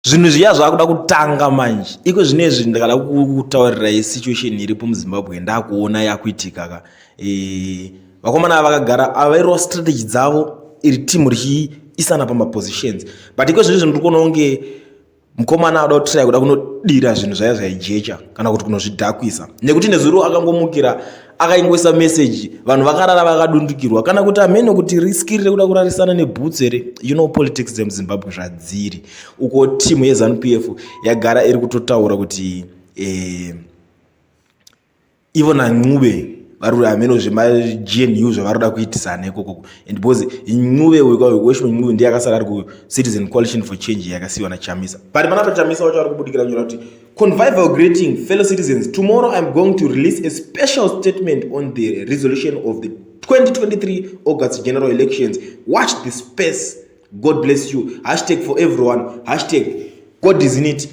Zvinhu zviya zvakuda kutanga manje. Iko zvinezvi ndakada kutaurirai situation iripo muZimbabwe ndakuona yakuitika ka. Eh, vakomana ava vakagara avairova strategy dzavo iri team richiisana pamapositions. But iko zvinezvi ndiri kuona kunge mukomana ada kutraya kuda kunodira zvinhu zvaya zvaijecha kana kuti kunozvidhakwisa nekuti nezuro akangomukira akaingoisa meseji vanhu vakarara vakadundukirwa kana kuti hameno kuti riski riri kuda kurarisana neboots here. You know politics dzemuZimbabwe zvadziri uko. Timu yeZANU PF yagara iri kutotaura kuti ivo naNcube vari kuti hameno zvemaGNU zvavari kuda kuitisana ikokoko. And because Ncube, Welshman Ncube, ndiye akasara ari kuCitizen Coalition for Change yakasiyiwa naChamisa. But panapa Chamisa wacho ari kubudikira kunyora kuti, "Convivial greeting, fellow citizens. Tomorrow I'm going to release a special statement on the resolution of the 2023 August general elections. Watch the space. God bless you. #ForEveryone. #GodIsInIt."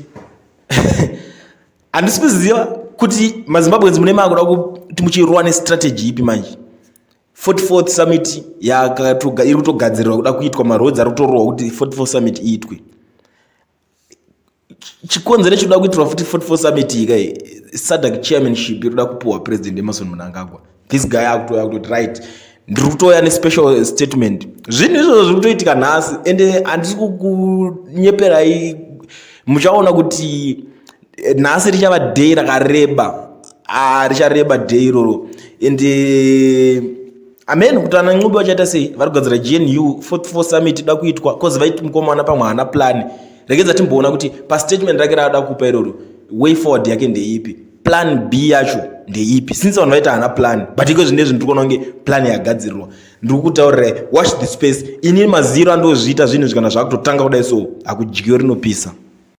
Handisi kuziva kuti maZimbabweans mune maakuda kuti muchirwa nestrategy ipi manje. 44th summit iri kutogadzirirwa kuda kuitwa, maroads ari kutorohwa kuti 44 summit iitwe. Chikonzero chinoda kuitirwa futi 44 summit ika, SADC chairmanship iri kuda kupuhwa President Emmerson Mnangagwa. This guy akutouya kutoti, "Right, ndiri kutouya nespecial statement." Zvinhu izvozvo zviri kutoitika nhasi, ende handisi kukunyeperai, muchaona kuti nhasi richava day rakareba. Ah, richareba day iroro. Ende amen kuti ana Ncube vachaita sei, vari kugadzira GNU 44 summit ida kuitwa, cause vaiti mukomana pamwe haana plan. Regedza timboona kuti pastatement rake raada kupa iroro, way forward yake ndeipi, plan B yacho ndeipi, since vanhu vaita haana plan. But iko zvinezvi ndiri kuona kunge plan yagadzirirwa. Ndiri kutaurirai, watch the space. Inini maziro andozviita zvinhu zvikana zvakutotanga kudai, so hakudyiwe rinopisa.